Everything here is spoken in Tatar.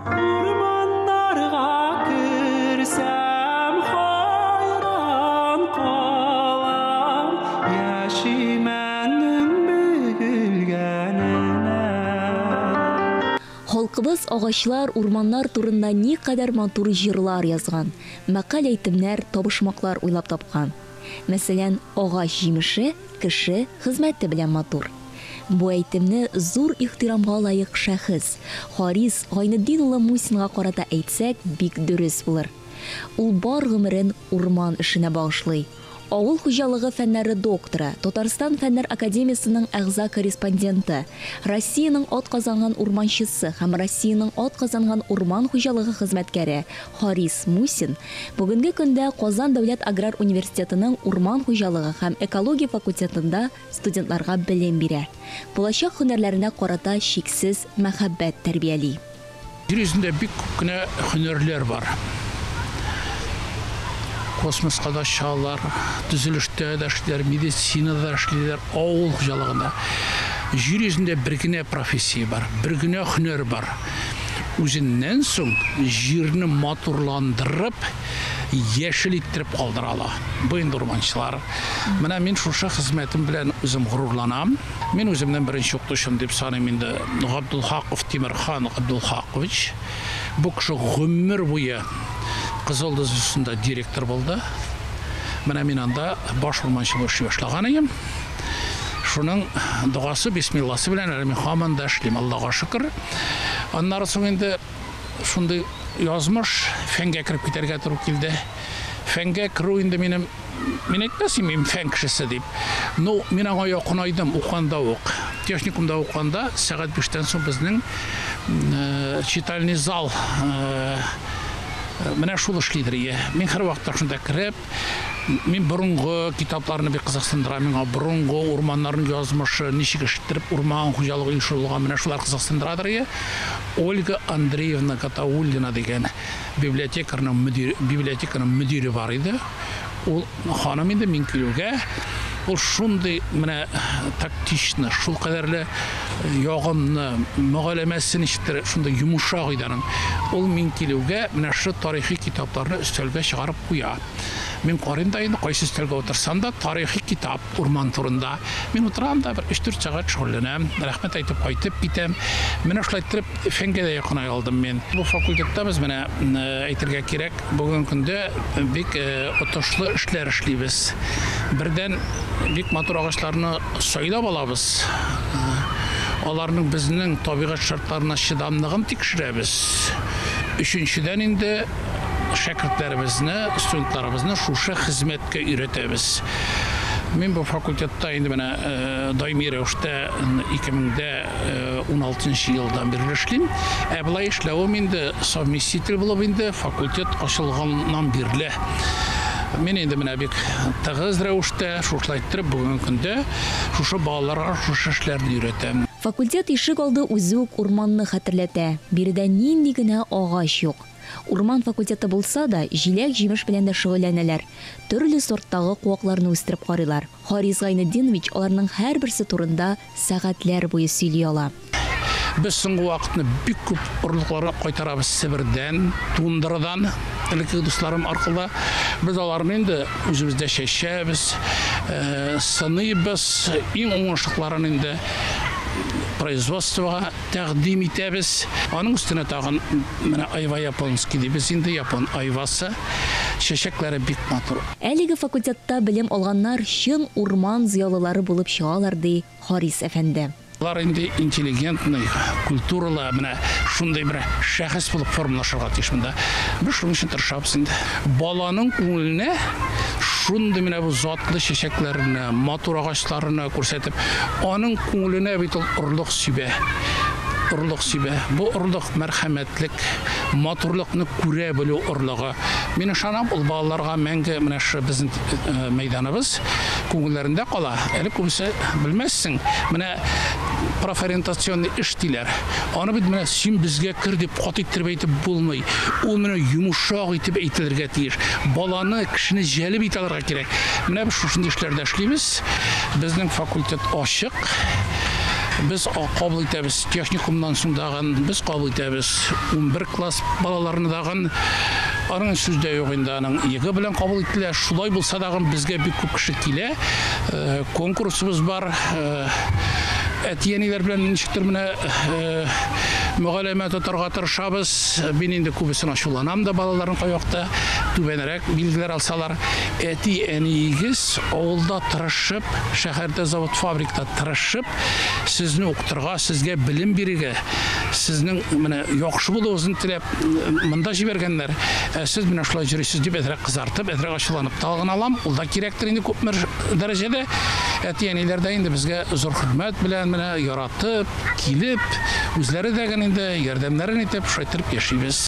Урманнарга керсәм, хайран калам, яшимәннең бөгелгәненә. Халкыбыз агачлар, урманнар турында никадәр матур җырлар язган, мәкаль-әйтемнәр, табышмаклар уйлап тапкан. Мәсәлән, агач җимеше кеше хезмәте белән матур. Бу әйтемне зур ихтирамга лаек шәхес Харис Гайнетдин улы Мусинга карата әйтсәк, бик дөрес булыр. Ул бар гомерен урман эшенә багышлый. Авыл хуҗалыгы фәннәре докторы, Татарстан Фәннәр академиясенең әгъза-корреспонденты, Россиянең атказанган урманчысы һәм Россиянең атказанган урман хуҗалыгы хезмәткәре Харис Мусин бүгенге көндә Казан дәүләт аграр университетының урман хуҗалыгы һәм экология факультетында студентларга белем бирә, булачак һөнәрләренә карата чиксез мәхәббәт тәрбияли. Җир йөзендә бик күп кенә һөнәрләр бар. Космоска да очалар, төзелештә дә эшлиләр, медицинада да эшлиләр, авыл хуҗалыгында. Җир йөзендә бер генә профессия бар, бер генә һөнәр бар. Үзеннән соң җирне матурландырып, яшел иттереп калдыра ала. Бу инде урманчылар. Менә мин шушы хезмәтем белән үзем горурланам. Мин үземнең беренче укытучым дип саныйм инде Габдулхаков Тимерхан Габдулхакович. Бу кеше гомер буе Кызыл Йолдыз директор булды. Менә мин анда баш урманчы булып эшли башлаган идем. Шуның догасы, бисмилласы белән әле мин һаман да эшлим, Аллага шөкер. Аннары соң инде шундый язмыш фәнгә кереп китәргә туры килде. Фәнгә керү инде минем, мин әйтмәс идем, мин фән кешесе дип. Ну, мин аңа якынайдым уканда ук. Техникумда уканда сәгать 5-тән соң безнең читальный зал менә шул эшлидер ие. Мин һәрвакытта шунда кереп, мин борынгы китапларны бик кызыксындыра, миңа борынгы урманнарның язмышы, ничек ишеттереп урман хуҗалыгы оештырылган, менә шулар кызыксындырадыр ие. Ольга Андреевна Гатауллина дигән библиотеканың мөдире, библиотеканың мөдире бар иде. Ул ханым инде мин килүгә, ул шундый менә тактично, шул кадәрле ягымны, мөгаләмәсе ничектер шундый йомшак иде аның. Ул мин килүгә менә шул тарихи китапларны өстәлгә чыгарып куя. Мин карыйм да инде, кайсы өстәлгә утырсам да, тарихи китап урман турында. Мин утырам да бер 3-4 сәгать шөгыльләнәм, рәхмәт әйтеп кайтып китәм. Менә шулай иттереп фәнгә дә якынай алдым мин. Бу факультетта без менә әйтергә кирәк, бүгенге көндә бик отышлы эшләр эшлибез. Бердән бик матур агачларны сайлап алабыз. Аларның безнең табигать шартларына чыдамлыгын тикшерәбез. Өченчедән инде шәкертләребезне, студентларыбызны шушы хезмәткә өйрәтәбез. Мин бу факультетта инде менә даими рәвештә 2016 елдан бирле эшлим. Ә болай эшләвем инде совместитель булып инде факультет ачылганнан бирле. Мин инде менә бик тыгыз рәвештә шушылай иттереп бүгенге көндә шушы балаларга шушы эшләрне өйрәтәм. Факультет ишек алды үзе үк урманны хәтерләтә. Биредә нинди генә агач юк. Урман факультеты булса да, җиләк-җимеш белән дә шөгыльләнәләр. Төрле сорттагы куакларны үстереп карыйлар. Харис Гайнетдинович аларның һәрберсе турында сәгатьләр буе сөйли ала. Без соңгы вакытны бик күп орлыкларны кайтарабыз Себердән, Тундрадан, элекке дусларым аркылы. Без аларны инде үзебездә чәчәбез, сыныйбыз, иң уңышлыларын инде производствога тәкъдим итәбез. Аның өстенә тагын менә айва японский дибез инде, япон айвасы. Чәчәкләре бик матур. Әлеге факультетта белем алганнар чын урман зыялылары булып чыгалар, ди Харис әфәнде. Алар инде интеллигентный, культуралы, менә шундый бер шәхес булып формалашырга тиеш монда. Без шуның өчен тырышабыз инде. Баланың күңеленә шундый менә бу затлы чәчәкләрне, матур агачларны күрсәтеп, аның күңеленә бит ул орлык сибә. Орлык сибә. Бу орлык мәрхәмәтлек, матурлыкны күрә белү орлыгы. Мин ышанам, ул балаларга мәңге менә шу безнең мәйданыбыз күңелләрендә кала. Әле күбесе белмәссең. Менә профориентационный эш диләр. Аны бит менә син безгә кер дип каты иттереп әйтеп булмый. Ул менә йомшак итеп әйтелергә тиеш. Баланы, кешене җәлеп итә алырга кирәк. Менә без шушындый эшләрдә эшлибез. Безнең факультет ачык. Без кабул итәбез техникумнан соң дагын, без кабул итәбез 11 класс балаларны дагын. Аның сүз дә юк инде, аның ЕГЭ белән кабул ителә. Шулай булса дагын безгә бик күп кеше килә. Конкурсыбыз бар. Әти-әниләр белән ничектер менә мөгаләмә тотарга тырышабыз. Мин инде күбесен ачуланам да балаларның кайвакытта түбәнрәк билгеләр алсалар. Әти-әниегез авылда тырышып, шәһәрдә завод-фабрикта тырышып, сезне укытырга, сезгә белем бирергә, сезнең менә яхшы булуыгызны теләп монда җибәргәннәр. Ә сез менә шулай йөрисез дип әзрәк кызартып, әзрәк ачуланып та алган алам. Ул да кирәктер инде күпмер дәрәҗәдә. Әти-әниләр дә инде безгә зур хөрмәт белән менә яратып, килеп, үзләре дә генә инде ярдәмнәрен итеп, шулай итеп яшибез.